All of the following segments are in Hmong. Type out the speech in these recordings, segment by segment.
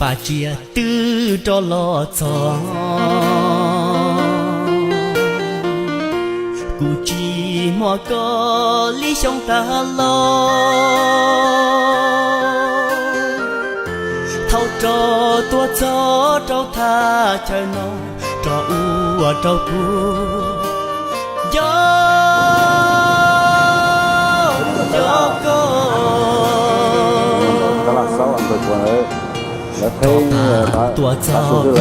Tsiaj twb rov los txog, kuv tsis muaj koj li xyoo tas los. Thaum rov tuaj txog rau thaj chaw no, rov ua rau kuv nco nco koj. Rov tuaj txog lub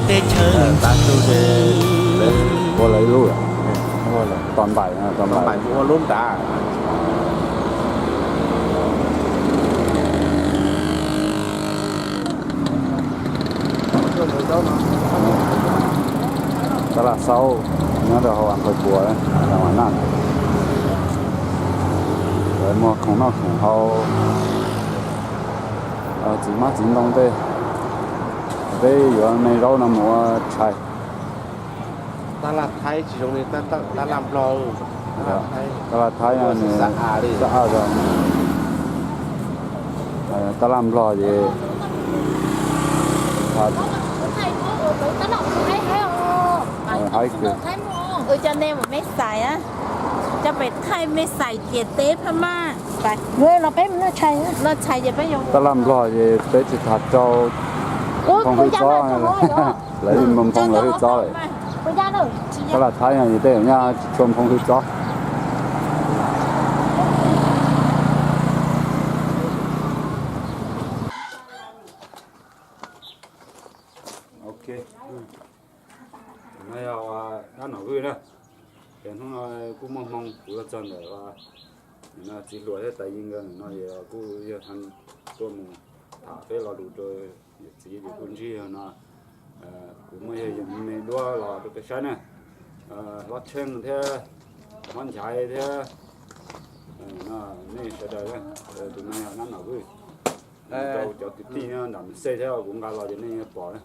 teb chaws ntxhw, ua lawv ib lub, tos npaim, tos npaim ua lub nrad. Tab laj xaub nyob rau hauv As Qhais Puas, As Mas Naj, lawv muag khoom noj khoom haus, txiv hmab txiv ntoo tej. Peb yuav me zaub no mus ua tshais. Tab laj Thaib tsis zoo li tab laj Nplog. Tab laj Thaib nws xab aj, tab laj Nplog ces haib kawg. Cov nej mus mej xais, cov pem thaij mej xais ciam teb phab maj. Los peb mus noj tshais, noj tshais ces peb yuav, tab laj Nplog ces peb tsis tham rau nphoo hwj txob, lawv nphoo lawv hwj txob lawm. Tab laj Thaib no ces tej zaum nyaj tsis tshua nphoo hwj txob. Ok, no yog dab Nom Vwj na. Ces hnub no kuj muaj hmoo kuv yuav txog ntawm no, txiv hluas thiab tais yi nkawd no es kuj yog tuaj mus tham peb lo lus rau yawm txiv ces kuj ntsib yog no. Kuv muaj yog me duab los rau peb saib na, hlob Tsheej thiab hlob Nchaiv thiab nej sawv daws. Tus no yog dab Nom Vwj, rau cov kwv tij nyob nram Mes Xej thiab kuv nqa los ces nej yuav pom na.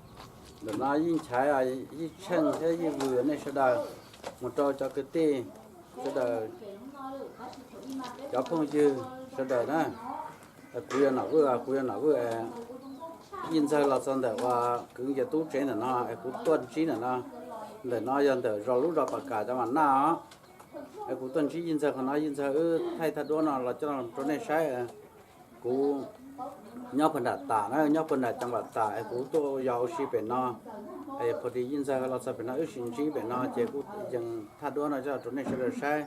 Ntawm no Yij Nchaiv, Yij Tsheej thiab Yij Vwm, nej sawv daws, mus rau cov kwv tij sawv daws, cov phooj ywg sawv daws na. Kuv yog Nom Vwj, kuv yog Nom Vwj. Yij Ntxawg los txog ntawm uas kwv Nkias Tub tsev ntawm no es kuv tuaj ntsib ntawm no. Ntawm no yog ntawm zos lub zos Pas Kam cov Mas Naj os. Es kuv tuaj ntsib Yij Ntxawg qhov no, Yij Ntxawg wb thaij thaj duab no los coj rau nej saib. Kuv nyob puag nram tas na, nyob puag nram cov Pas Kam tas es kuv tuaj yos ua si pem no. Es puag tim Yij Ntxawg los txog pem no wb sib ntsib pem no ces kuv yees thaj duab no coj rau nej sawv daws saib.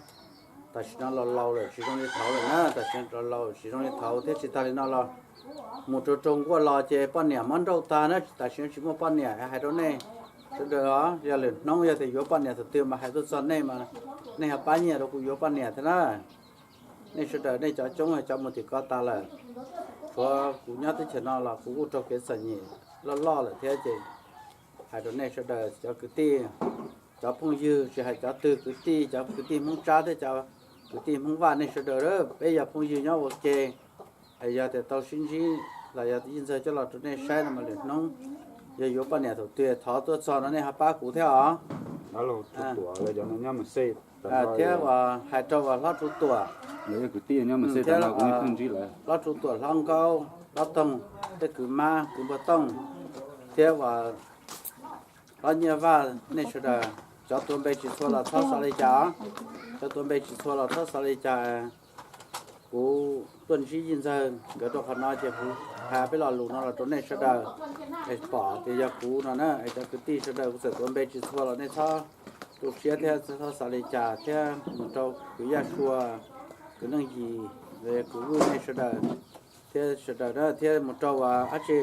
Tam sim no los laus lawm tsis zoo li thaud lawm na, tam sim no los laus tsis zoo li thaud thiab tsis tag li no los mus rau raug nkuaj los ces poj niam mob nrauj tag na, tam sim no tsis muaj poj niam. Hais rau nej sawv daws os, yog lwm hnub yog tias yuav poj niam thaum twg mas hais tuaj txog nej mas nej ho pab nyiaj rau kuv yuav poj niam thiab na. Nej sawv daws nej cov coob cov mus tim ko tas lawm, tshuav kuv nyob teb chaws no los kuv kuj raug kev txom nyem loj loj lawm thiab ces hais rau nej sawv daws cov kwv tij, cov phooj ywg, tsis hais cov twg kwv tij, cov kwv tij Hmoob Tsab thiab cov kwv tij Hmoob Vaj, nej sawv daws peb yog phooj ywg nyob ua ke. Yog tias tau sib ntsib los yog Yij Ntxawg coj los rau nej saib no mas lwm hnub yog yuav poj niam thaum twg thov tuaj txog no nej ho pab kuv thiab os. Thiab uas hais rau uas Hlob Tsuv Tuam, Hlob Tsuv Tuam, Hlob Nkaub, Hlob Toog, tej kwv Mab kwv Npua Tooj, thiab uas Hlob Nyiaj Vaj, nej sawv daws cov tuav npe tsis txhua los txhob xav li cas os. Cov tuav npe tsis txhua los txhob xav li cas. Kuv tuaj ntsib Yij Ntxawg nkawd rau qhov no ces kuv hais peb lo lus no los rau nej sawv daws es pom tias yog kuv no na. Es cov kwv tij sawv daws kuv txawm tuav npe tsis txhua los nej txhob tu siab thiab txhob xav li cas thiab. Mus rau kwv Yaj Sua, kwv Neej Yim, kwv Vwj, nej sawv daws thiab sawv daws na, thiab mus rau uas dab tsi,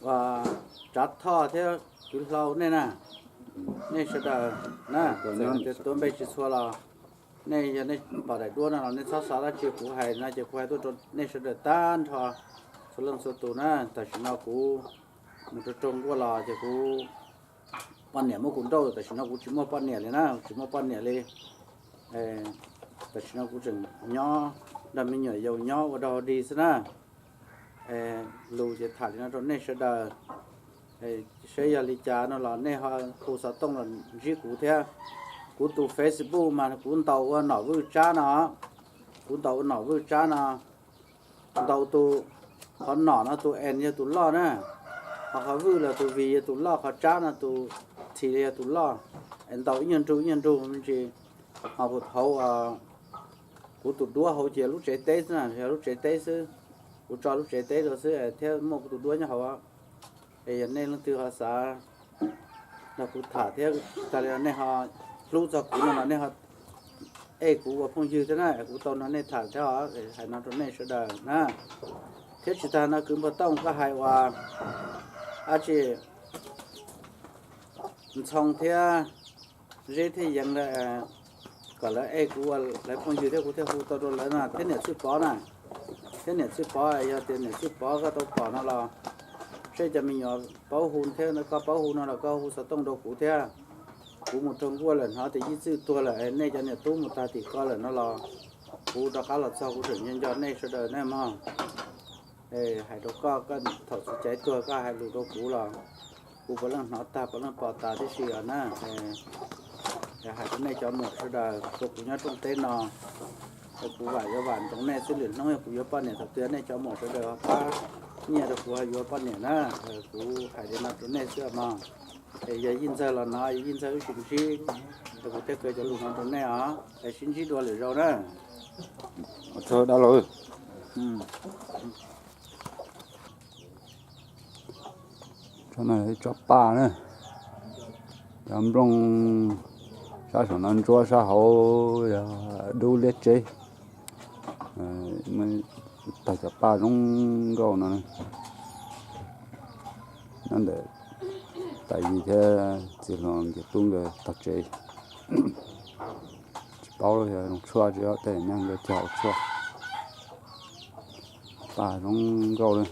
uas Tsav Thoj thiab kwv Hlau nej na, nej sawv daws na, txawm tias tuav npe tsis txhua los nej yog nej pom daim duab no los nej txhob xav dab tsi kuv hais no ces kuv hais tuaj rau nej sawv daws tag nrho txhua leej txhua tus na. Tam sim no kuv mus rau raug nkuaj los ces kuv poj niam muab kuv nrauj, tam sim no kuv tsis muaj poj niam li na, tsis muaj poj niam li. Tam sim no kuv tseem nyob nrog me nyuam yaus nyob ua dog dig xwb na. Lus ces tham li no rau nej sawv daws, seb yog li cas no los nej ho hu xov tooj los ntsib kuv thiab. Kuv tus Facebook mas kuv ntaus ua Nom Vwj Tsab no, kuv ntaus ua Nom Vwj Tsab no, ntaus tus Qhov nom no tus N yog tus loj na, ho qhov vwj los tus V yog tus loj, qhov tsab no tus T yog tus loj. Es ntaus ib nyuag nrug ib nyuag nrug me ntsis. Ho kuv hauv, kuv tus duab hauv ces lub tsev teb xwb na, yog lub tsev teb xwb. Kuv tso lub tsev teb rau xwb thiab muaj kuv tus duab nyob hauv. Es yog nej leej twg ho xav nrog kuv tham thiab tsis tas li nej ho hlub txog kuv no los nej ho ej kuv ua phooj ywg thiab na, kuv tau nrog nej tham thiab os, hais no rau nej sawv daws na. Thiab tsis tas no kwv npog tooj koj hais uas dab tsi Ntxhoo thiab Zeb thiab Yeev lawv, kom lawv ej kuv ua lawv phooj ywg thiab kuv thiaj hu tau rau lawv na, thiab niam Txwj Pov na. Thiab niam Txwj Pov, yog tias niam Txwj Pov koj tau pom no los, seb cov me nyuam paub hu thiab koj paub hu no los koj hu xov tooj rau kuv thiab. Kuv mus rau nkuaj lawm hnov tias Yij Txwj tuag lawm, nej cov niam tub mus tag tim ko lawm no los, kuv rov qab los txog kuv tseem nco nco nej sawv daws nej mog. Hais rau koj, koj thaum txiv caiv tuag koj hais lus rau kuv los kuv puav leej hnov tag puav leej pom tas tib si os na. Hais rau nej cov muam sawv daws, rau kuv nyob rooj teb no, kuv vam yuav vam ntsoov nej xwb, lwm hnub yog kuv yuav poj niam thaum twg nej cov muam sawv daws ho pab nyiaj rau kuv ho yuav poj niam na. Kuv hais li no rau nej xwb mog. Es yog Yij Ntxawg los no, yog Yij Ntxawg wb sib ntsib, es kuv thiaj kaw cov lus no rau nej os, es sib ntsib dua lwm zaus na. Txog dab laug. Tsob no yog tsob paj na, cov nplooj sab saum no ntsuab sab hauv yog dub liab tseb. Tag cov paj zoo nkauj no nyob ntawm Tais Yis thiab txiv hluas Nkias Tub nkawd tog tsev. Tsis paub yog zoo tshuaj tsis, tej nyab nkawd cog ua tshuaj. Paj zoo nkauj li.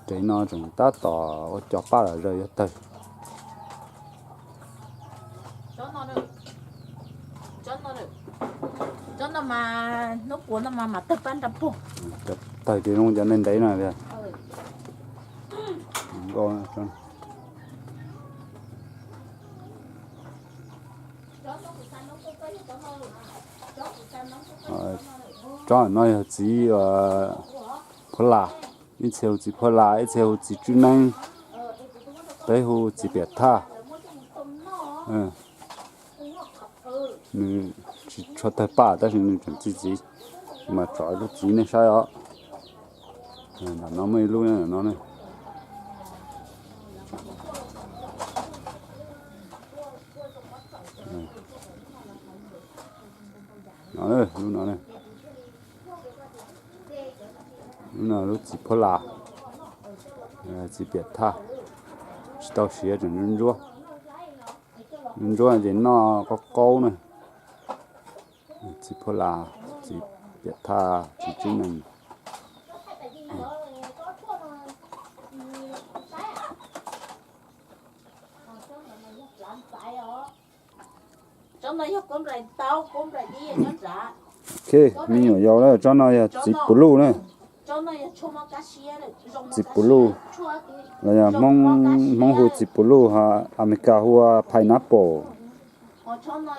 Tsev no tseem tab tom ua cov paj lom zog yuav tawg. Tawg ces zoo cov ntev ntev no tiag. Tsob no yog txiv phuab las, ib txhia hu txiv phuab las, ib txhia hu txiv tswb neeb, peb hu txiv piam thaj. Nws tsis tshua tawg paj tab sis nws tseem txi txiv, mas tsom ib lub txiv nej saib os. Ntawm no muaj ib lub no. Lub no, lub no lub txiv phuab las, txiv piam thaj, tsis tau siav tseem ntsuab ntsuab, ntsuab ces noj qaub qaub na. Txiv phuab las, txiv piam thaj, txiv tswb nees. Ok, me nyuam yaus na, tsob no yog txiv pus luj na. Txiv pus luj, los yog Hmoob hu txiv pus luj, ho Amelikas hu ua pineapple.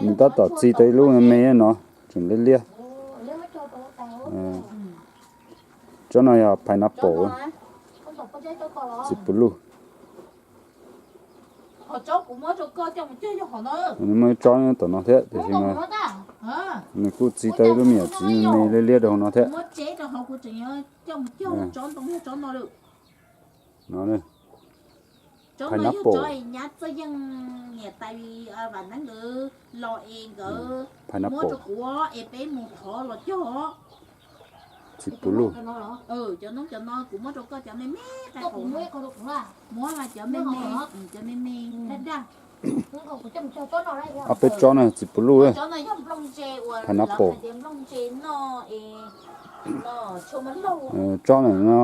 Nws tab tom txi tau ib lub me me no, tseem liab liab. Tsob no yog pineapple, txiv pus luj. Nws muaj ib tsob tom no thiab, tiam sis nws kuj txi tau ib lub me nyuam txiv me me liab liab rau hauv no thiab. No, pineapple. Pineapple. Txiv pus luj. Ob peb tsob no txiv pus luj, pineapple. Tsob no,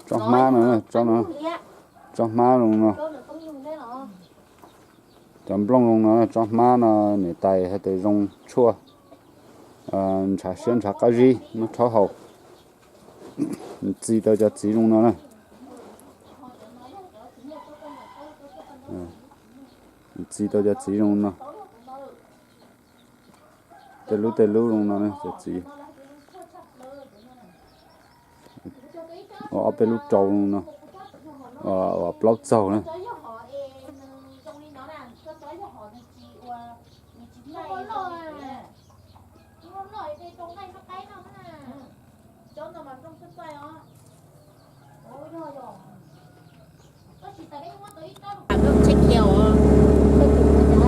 tsob hmab no, tsob no, tsob hmab zoo no. Cov nplooj zoo no, tsob hmab no niam tais hais tias zoo tshuaj, ntshav siab ntshav qab zib, muab rhaub haus. Txi tau cov txiv zoo no na. Txi tau cov txiv zoo no. Tej lub tej lub zoo no cov txiv. Ob peb lub rau no, uas plaub txaug na.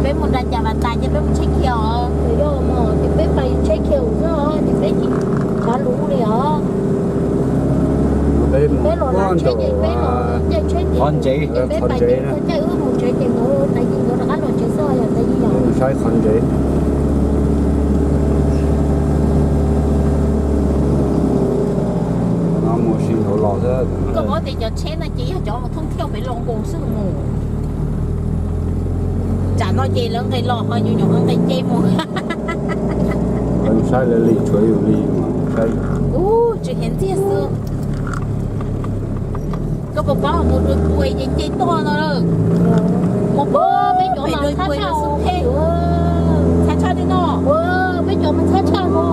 Peb mus nram Cas Vas Tas ces peb mus tsheb khiaus os. Ces peb pais tsheb khiaus xwb os, ces peb tsis tshab lub li os. Peb los lam tsheb ces peb los caij tsheb ces peb pais caij, caij wb mus tsev ces nkawd tais yis nkawd rov qab los tsev xwb os, yog tais yis os. Saib qhov ntsev. No mus sim nraud los xwb. Koj paub tias cov tsheb no ces yog cov thoob thiaj pem los nkaus xwb mus. Tsam no ces lawv nqis los ho yus nyuam qhuav nqis ce mus. Saib lawv li tshuav yus li mas saib. Ub, tsis hiav ntxiag xwb. Koj puas paub mus dua pua ces ce toj no lawm. Mus pem dua pua no xwb phem. Txhab tshaj li no. Peb cov mas txhab tshaj no.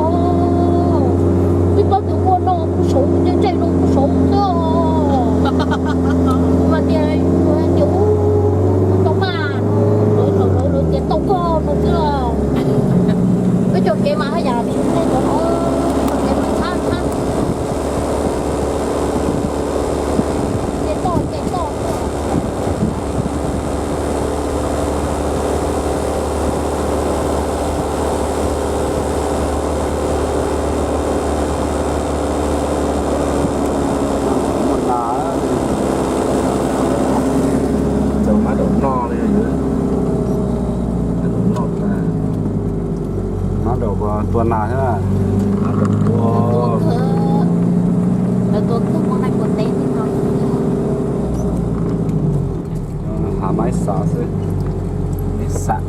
Twb paub tias ua no kuj saud, ntsej ntsej no kuj saud xwb. Mas tias, tias ub, tau mas, lawv, lawv, lawv tias tau koj no xwb. Peb cov kev mas haj yam tsis ua no, kev mas txhab tshaj. Muaj nas, cov mab daum no li, mab daum no tas, mab daum tua nas thiab, mab daum tua. Hav maiv xav xwb. Maiv xav,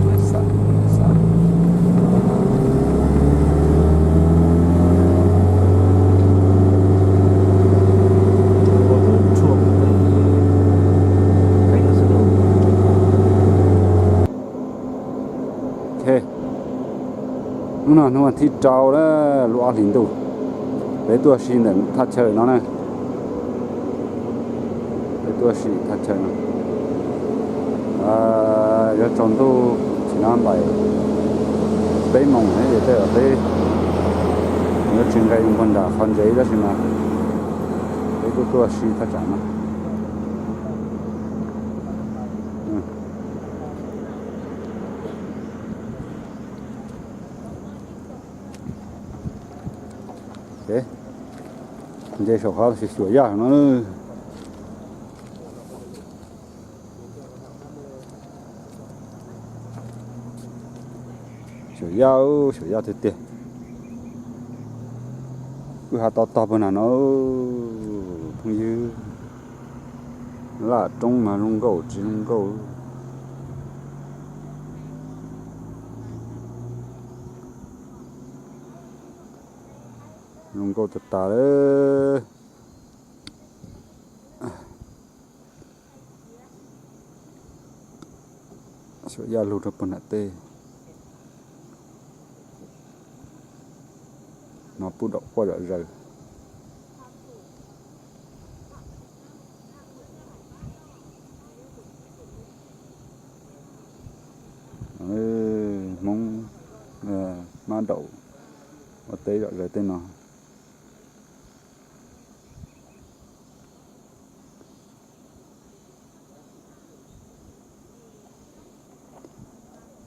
maiv xav, maiv xav. Hnub no hnub vas thib rau lawm, lub ob hlis ntuj, peb tuaj si ntawm thaj chaw no na. Peb tuaj si thaj chaw no. Yuav tsaus ntuj tsis no npaim peb moos ces tej zaum peb yuav tsis nqes mus nram qhov ntsev tab sis mas peb kuj tuaj si thaj tsam no. Nce saum qhov xyuam yaj no. Xyuam yaj, xyuam yaj tiag tiag. Kwj ha to tog puag nram no, phooj ywg. Laj roob mas zoo nkauj tsis zoo nkauj. Zoo nkauj tas tas li. Xyuam yaj lug rau puag nram tej no, pub daum quaj zom zaws. Hmoob mab daum ua teb zom zaws tej no.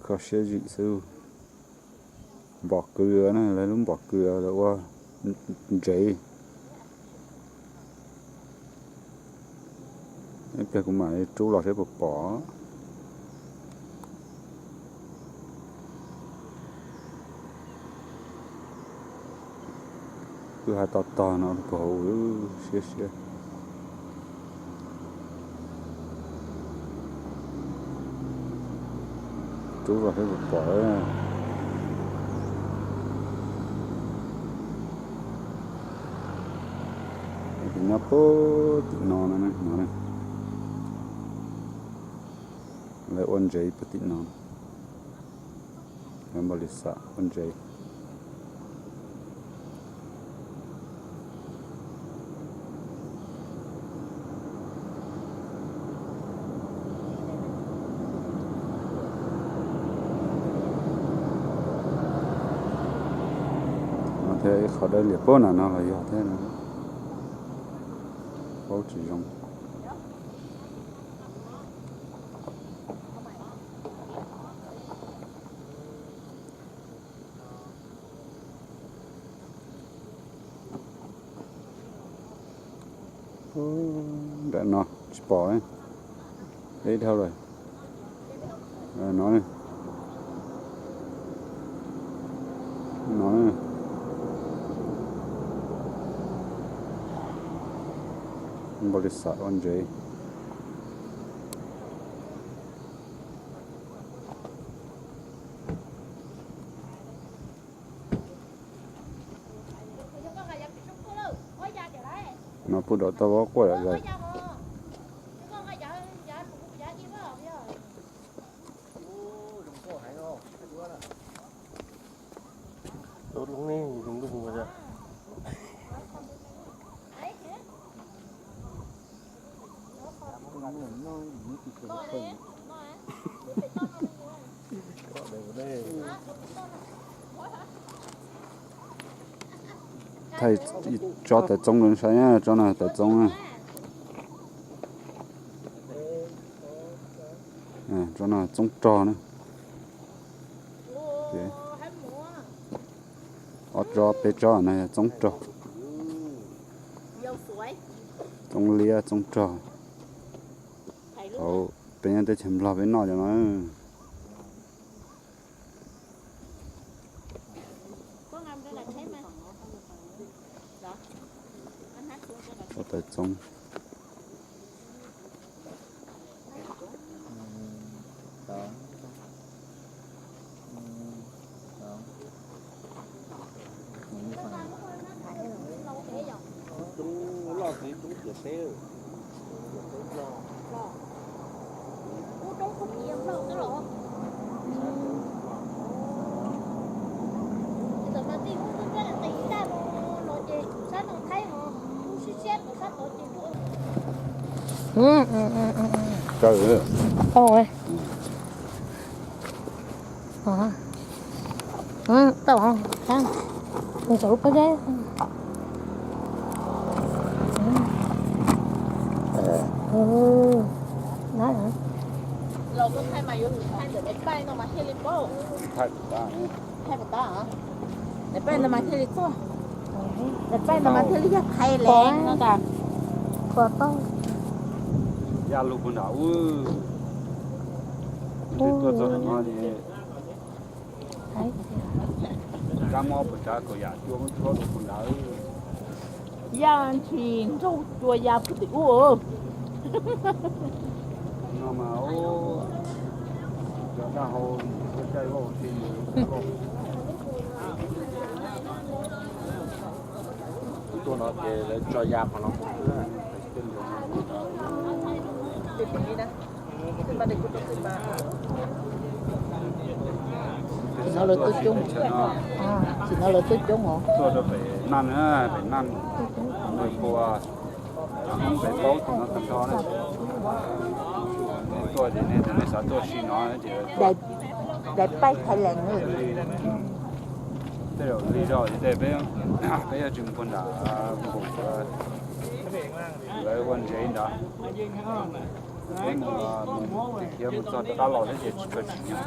Kho siab zim xwb. Npom kws na, lawv lub npom kws lawv ua ntsev. Ib pliag kuv mam li rub los seb puas pom. Kwj ha to tog no puag hauv, siab siab. Rub los seb puas pom. Nyob puag tim no no, lawv ua ntsev puag tim no. Lawv npau li xam ua ntsev. Qhov dawb liam pab nram no los yog thiab, paub tsis zoo. Nram no tsis pom, deb dhau lawm. No, no, npau li xam ua ntsev. No puag nram toj vab quaj yom. Thaij tsob tawv txoob rau saib, tsob no tawv txoob na. Tsob no txoob rog na. Ob tsob peb tsob no yog txoob rog, txoob liab txoob rog. Thaum peb nyob teb chaws Nplog peb noj cov no. Tsob tawv txoob. Tau, tau lub pob zeb. Los koj thaij mas yuav tsum thaij ntawm daim paij no mas thiaj li paub. Thaij puas tab? Daim paij no mas thiaj li txog. Daim paij no mas thiaj li yog Thailand no tas. Khuas tau. Ya lug puag nram ub. Tuaj txog no ces kab mob puas tsav kaum yam cua muab tshuab rau puag nrad. Ya ntshis nraug cua ya puag tim ub. No mas cov daj hau caij vauj tsis tuaj no ces lawv tso ya qhov no. Tsis no lawv tuaj coob, tsis no lawv tuaj coob os. Tuaj rau pem Naj, pem Naj, pua Hmoob pem paub tus no tag nrho na. Tuaj ces nej xav tuaj si no ces daim paij Thailand. Tej zaum lig zog ces tej peb, peb yuav tsis mus puag nram npum lawv ua ntsev ntawd. Peb mus, mus khiav mus txog rov qab los thiab ces tsis kawg tsis nyob.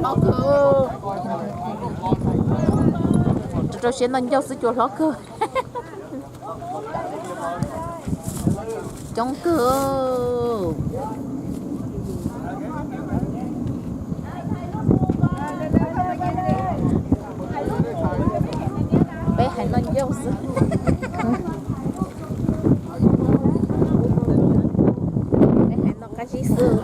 Hlob kawg. Rau siab noj ncauj xwb cua hlob kawg. Coob kawg. Peb hais noj ncauj xwb. Peb hais noj qab zib xwb.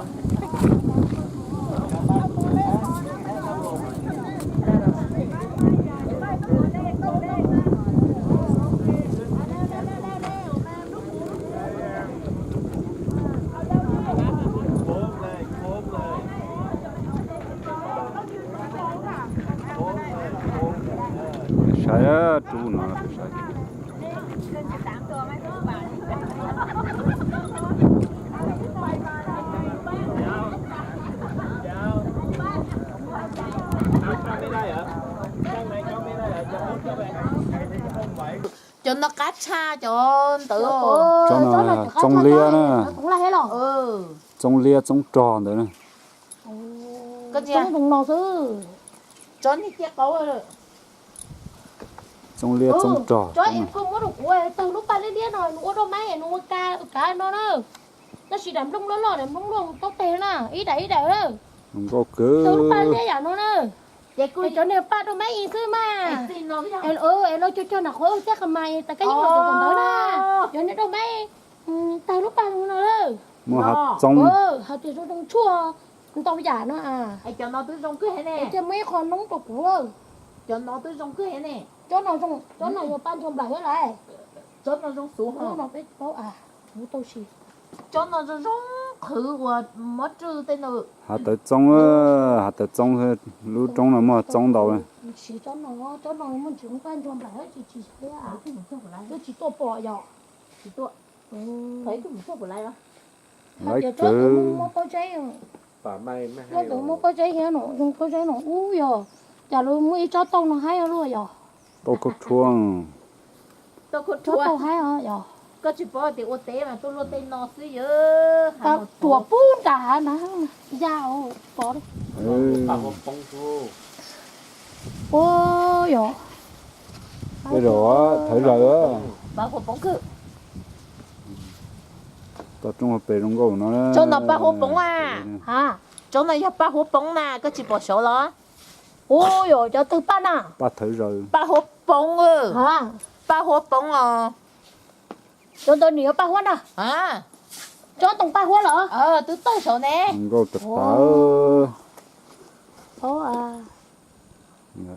No peb saib. Cov no qab tshaj cov ntawd. Tsob no txoov liab na. Txoov liab txoov rog ntawd na. Tsob niag ciaj qaub. Txoov liab txoov rog. Tsob es koj muab rau kuv tawg lub paj liab liab no nws ua rau maib nws ua ka kav no na. Tab sis daim nplooj loj loj daim nplooj loj taub teg na ib daim ib daim. Zoo nkauj kawg. Tawg lub paj liab yam no na. Ces kuv cov niag paj rau maib ib xwb mas. Es los cog cog nram qhov thiab qhov mas tas kab yeej los tau ntawd na. Cov niag rau maib tawg lub paj no lawm. Muab hav txoov. Hais tias zoo zoo tshuaj ntau yam no. Cov no twb zoo kawg ne. Ces muab ib qho noob rau kuv lawm. Cov no twb zoo kawg ne. Tsob no zoo, tsob no yog paj ntsuag nplaim thiab lauj. Tsob no zoo xwb no peb paub a, kuv tau siv. Tsob no zoo zoo qhwv uas mob rwj tej no. Hav tawv txoov, hav tawv txoov, lub roob no muaj txoov ntau. Siv tsob no, tsob no muaj ntsis paj ntsuag nplaim tsis tsis, twb tsis tuaj pom yog. Laiv kawg. Muab pob zeb, muab pob zeb thiab no, zoo pob zeb no ub yog, cas lawv muaj ib tsob tauj no haib luaj yog. Tauj khaub rhuab. Tsob tauj haib os yog. Koj tsis paub tias ua teb mas tuaj luaj tej no xwb yog. Ruam pub nram hav na, ya pov. Ua yog. Paj huab poob kawg. Toj roob hauv pes zoo nkauj no. Tsob no paj huab poob a. Tsob no yog paj huab poob na, koj tsis pom saud los? Ua yog cov twg paj na? Paj thawv zaws. Paj huab poob. Paj huab poob os. Cov ntawd nws yog paj huab na. Tsob ntoo paj huab los? Twb tawg saud ne. Nkauj tas tas.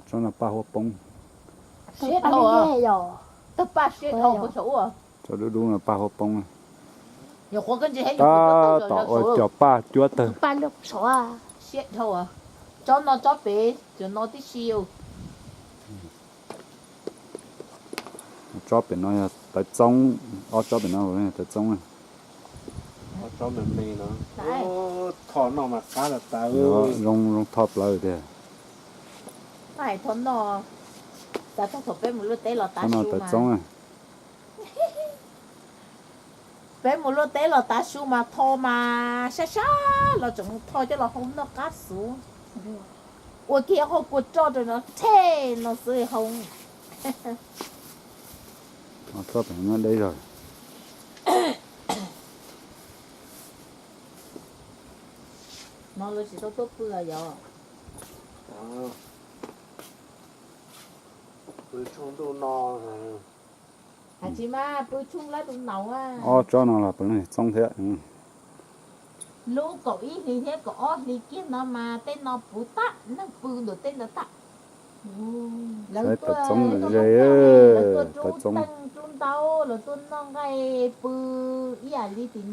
Tsob no paj huab poob. Siab dhau. Tawg paj siab dhau. Tsob dub dub no paj huab poob. Tab tom ua cov paj cuab tawg. Siab dhau. Tsob no tsob pem, cov no tib si. Tsob pem no yog tawv txoob, ob tsob pem no yog tawv txoob. Tho noj mas qab tas tas. Zoo zoo tho plaws tiag. Tho noj, xav thaum peb mus luaj teb los tav su mas. Peb mus luaj teb los tav su mas tho mas sab sab los tseem mus tho coj los hau noj qab xwb. Ua kiag hau kua roj rau no rhe no xwb hau. Tsob pem no deb zog. No lawv tsis tau tuaj pw yog? Pw tshooj ntuj no. Hais tsis mas pw tshooj lab tu naus. Ob tsob no los puav leej txoob thiab. Lub kaum ib hlis thiab kaum ob hlis kiag no mas tej no puv tag, neeg pw ntawm tej ntawd tag. Lawv tuaj, lawv tuaj rub teej rub ntaub, lawv tuaj noj nqaij pw ib yam li tim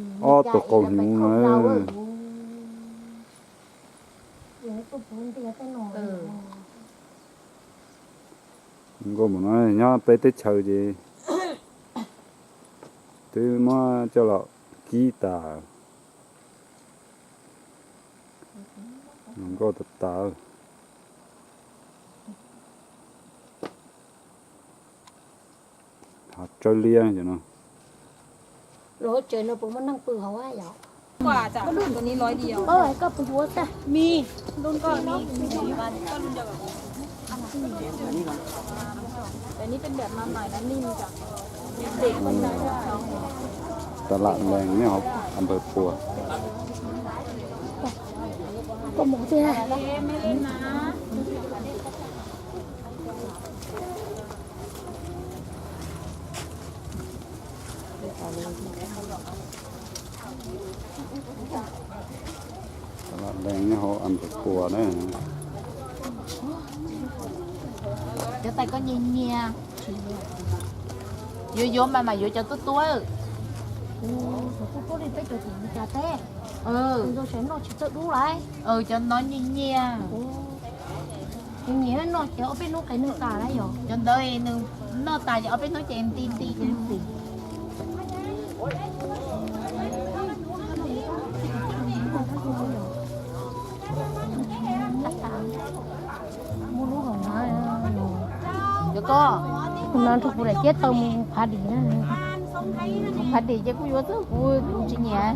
Meskas ib yam pem khaum rau. Nkauj mus no nyob peb teb chaws ces twb muab coj los kib tas. Nkauj tas tas. Hav tsawb liab no. Lub tsev no puas muaj neeg pw hauv yom? Koj pw yuav tag. Tab laj lees nyob hauv Npawg Puas. Tab laj lees nyob hauv Npawg Puas na. Cov tais koj nyias nyias. Yuav yuav mas mas yuav cov tuab tuab. Cov no nyias nyias. Nyiam noj ces ob peb hnub qes nws tas lawm yom. Cov ntawd nws noj tas ces ob peb hnub ces nti nti ces nws xim. Muaj lub hauv na. Cov ko, no nrog kuv daim tiab taw mus phav dim na. Phav dim ces kuj yuav xwb, kuv tsis nyiam.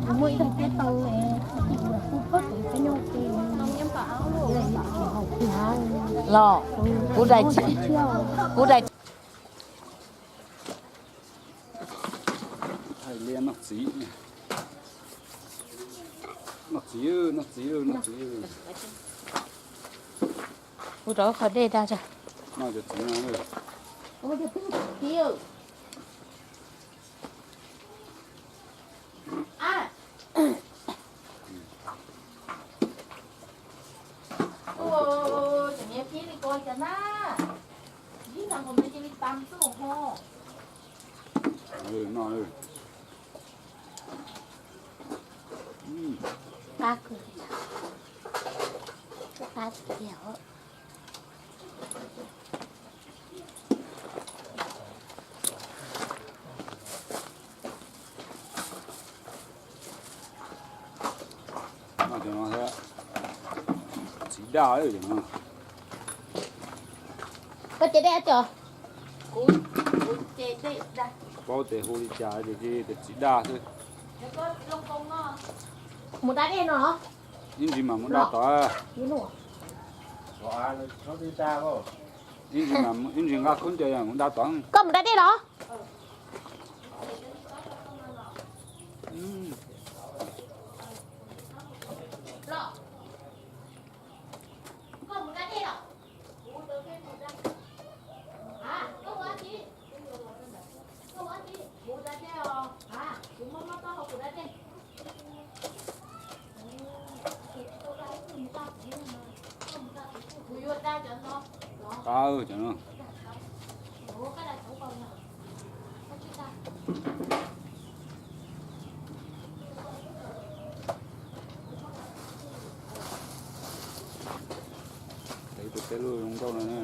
Kuv muaj ib daim tiab taw, kuv phab pem peb nyob ces los kuv daim, kuv daim. Hais li noj txiv, noj txiv, noj txiv, noj txiv. Kuv rau qhov dej dag tsa. Noj cov txiv no. Ua, tseem nyiam pib li ko cas na. Ib tag nkaus no cia li tas xwb los ho. Noj. Qab kawg, qab tiag. Noj cov no thiab. Txiv daj cov no. Koj ces dej cov? Kuv, kuv ces dej daj. Paub tias hu li cas ces tias txiv daj xwb. Mus da dej no. Ib ntsis mam mus da tod. Ib ntsis, ib ntsis nqa khaub ncaws mus da tod. Koj mus da dej los? Qab cov no. Ib tug peb lub zoo nkauj no na.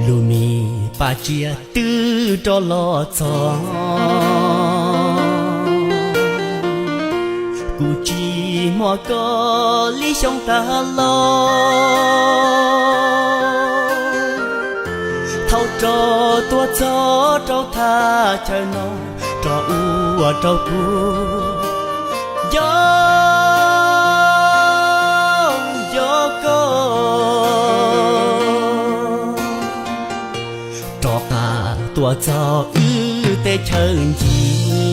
Lub me paj tsiab twb rov los txog, kuv tsis hmo koj li xyoo tas los. Thaum rov tuaj txog rau thaj chaw no, rov ua rau kuv nco nco koj, rov qab tuaj txog wb teb chaws ncig.